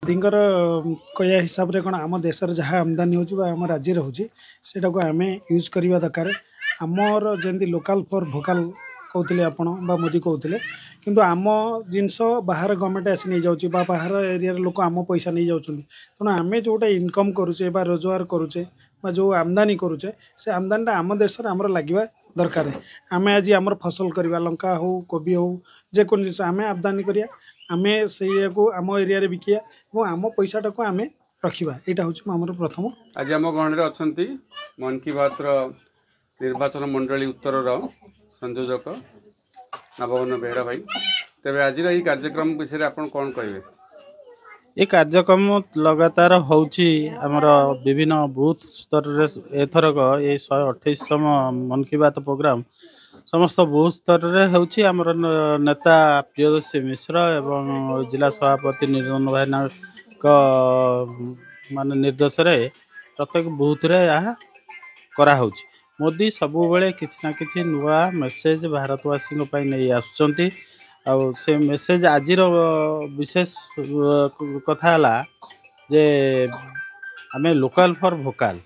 ମୋଦିଙ୍କର କହିବା ହିସାବରେ କ'ଣ, ଆମ ଦେଶରେ ଯାହା ଆମଦାନୀ ହେଉଛି ବା ଆମ ରାଜ୍ୟରେ ହେଉଛି, ସେଇଟାକୁ ଆମେ ୟୁଜ୍ କରିବା ଦରକାର। ଆମର ଯେମିତି ଲୋକାଲ୍ ଫର୍ ଭୋକାଲ୍ କହୁଥିଲେ ଆପଣ ବା ମୋଦି କହୁଥିଲେ, କିନ୍ତୁ ଆମ ଜିନିଷ ବାହାର ଗଭର୍ଣ୍ଣମେଣ୍ଟ ଆସି ନେଇଯାଉଛି ବା ବାହାର ଏରିଆର ଲୋକ ଆମ ପଇସା ନେଇଯାଉଛନ୍ତି। ତେଣୁ ଆମେ ଯେଉଁଟା ଇନକମ୍ କରୁଛେ ବା ରୋଜଗାର କରୁଛେ ବା ଯେଉଁ ଆମଦାନୀ କରୁଛେ, ସେ ଆମଦାନୀଟା ଆମ ଦେଶରେ ଆମର ଲାଗିବା ଦରକାର। ଆମେ ଆଜି ଆମର ଫସଲ କରିବା, ଲଙ୍କା ହଉ, କୋବି ହଉ, ଯେକୌଣସି ଜିନିଷ ଆମେ ଆମଦାନୀ କରିବା, ଆମେ ସେଇଆକୁ ଆମ ଏରିଆରେ ବିକିବା ଏବଂ ଆମ ପଇସାଟାକୁ ଆମେ ରଖିବା। ଏଇଟା ହେଉଛି ଆମର ପ୍ରଥମ। ଆଜି ଆମ ଗହଣରେ ଅଛନ୍ତି ମନ୍ କି ବାତ୍ର ନିର୍ବାଚନ ମଣ୍ଡଳୀ ଉତ୍ତରର ସଂଯୋଜକ ନବଘନ ବେହେରା ଭାଇ। ତେବେ ଆଜିର ଏହି କାର୍ଯ୍ୟକ୍ରମ ବିଷୟରେ ଆପଣ କ'ଣ କହିବେ? ଏ କାର୍ଯ୍ୟକ୍ରମ ଲଗାତାର ହେଉଛି ଆମର ବିଭିନ୍ନ ବୁଥ୍ ସ୍ତରରେ। ଏଥରକ ଏ 128ତମ ମନ୍ କି ବାତ୍ ପ୍ରୋଗ୍ରାମ ସମସ୍ତ ବୁଥ୍ ସ୍ତରରେ ହେଉଛି। ଆମର ନେତା ପ୍ରିୟଦର୍ଶୀ ମିଶ୍ର ଏବଂ ଜିଲ୍ଲା ସଭାପତି ନିରଞ୍ଜନ ଭାଇନାଙ୍କ ମାନେ ନିର୍ଦ୍ଦେଶରେ ପ୍ରତ୍ୟେକ ବୁଥରେ ଏହା କରାହେଉଛି। ମୋଦି ସବୁବେଳେ କିଛି ନା କିଛି ନୂଆ ମେସେଜ ଭାରତବାସୀଙ୍କ ପାଇଁ ନେଇ ଆସୁଛନ୍ତି। ଆଉ ସେ ମେସେଜ ଆଜିର ବିଶେଷ କଥା ହେଲା ଯେ ଆମେ ଲୋକାଲ୍ ଫର୍ ଭୋକାଲ୍,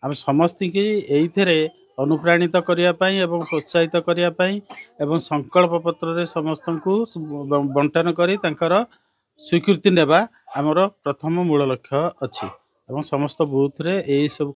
ଆମେ ସମସ୍ତିଙ୍କି ଏଇଥିରେ ଅନୁପ୍ରାଣିତ କରିବା ପାଇଁ ଏବଂ ପ୍ରୋତ୍ସାହିତ କରିବା ପାଇଁ ଏବଂ ସଂକଳ୍ପ ପତ୍ରରେ ସମସ୍ତଙ୍କୁ ବଣ୍ଟନ କରି ତାଙ୍କର ସ୍ୱୀକୃତି ନେବା ଆମର ପ୍ରଥମ ମୂଳ ଲକ୍ଷ୍ୟ ଅଛି ଏବଂ ସମସ୍ତ ବୁଥରେ ଏଇସବୁ